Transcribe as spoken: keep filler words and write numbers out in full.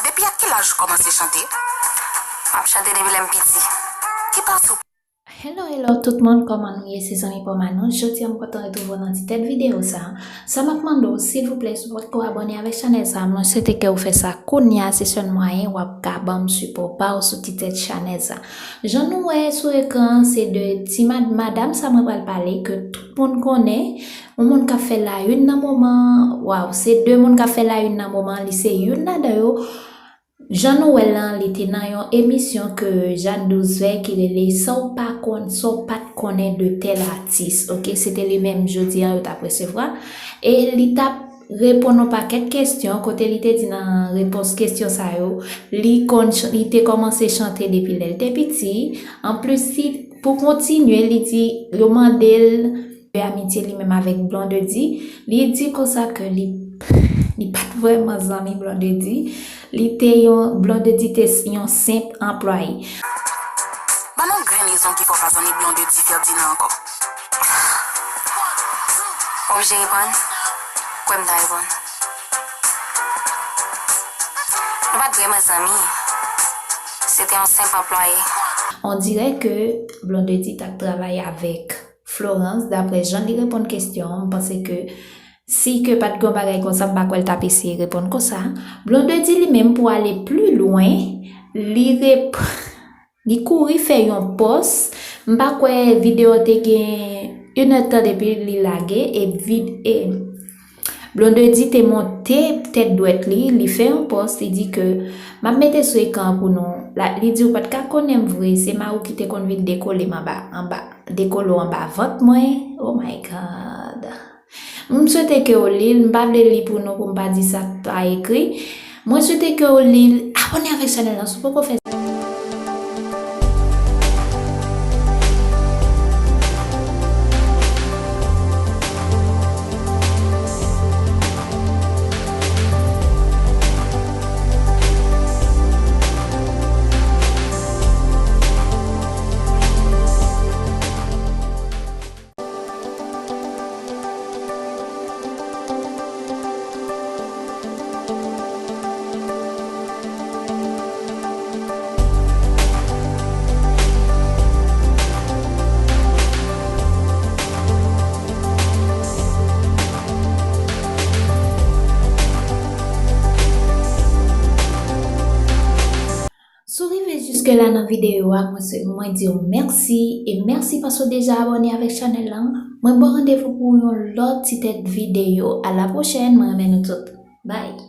Depi a ki laj ou kòmanse chante? M ap chante depi lè m piti. Ki pati w Hello, hello tout moun, kòman nou ye? Se zanmi pa w Manou. Jodi a m kontan retwouve w nan ti tèt videyo sa. Sa m ap mande w, silvouplè, si w potko abòne avèk chanèl sa, mwen swete ke w fè sa kounye a, se sèl mwayen w ap ka ban m sipò pa w sou ti tèt chanèl sa. Jan nou wè sou ekran an, se de ti mad-, madam sa mwen pral pale, ke tout moun konnen, yon moun k ap fè la une nan moman, waw, se de moun k ap fè la une nan moman, li se youn ladan yo. Jan nou wè l lan, li te nan yon emisyon ke Jeanne Douzvert ki rele Sa w pa konn, sa w pa t konnen de tèl atis, oke? Se te li menm jodi a yo t ap resevwa. E li t ap reponn yon pakèt kesyon, kote li te di nan repons kesyon sa yo, li konn ch-, li te kòmanse chante depi lè l te piti. Anplis, li, pou kontinye, li di, yo mande l de amitye li menm avèk Blondedy. Li di konsa ke li, li pa t vrèman zanmi Blondedy. Li te yon, Blondedy te s-, yon senp anplwaye. Ban m yon grenn rezon ki fè w pa zanmi Blondedy Ferdinand ankò. W oblije reponn? Kwè m ta reponn. Nou pa t vrèman zanmi. Se te yon senp anplwaye. On dirait que Blondedy t ap travay avèk Florence, daprè jan li reponn kesyon an, m panse ke si ke pa t gen yon bagay konsa, m pa kwè l t ap eseye reponn konsa. Blondedy li menm, pou ale pli lwen, li rep-, li kouri fè yon pòs. M pa kwè videyo te gen inèdtan depi li lage, e vid-, e Blondedy te monte tèt dwèt li, li fè yon pòs, li di ke, m ap mete sou ekran an pou nou. La, li di, ou pa t ka konnen m vre, se mari w ki te konn vin dekole m anba, anba, dekole w anba vant mwen. Oh my God. M swete ke w li l, m pa vle li pou nou, pou m pa di sa k pa ekri. Mwen swete ke w li l, abòne avèk chanèl lan si w poko fè sa. Si w rive jiske la nan videyo a, mwen se, mwen di w mèsi, e mèsi paske w deja abòne avèk chanèl lan. Mwen ba w randevou pou yon lòt ti tèt videyo. A la pwochèn, mwen renmen nou tout. Bye.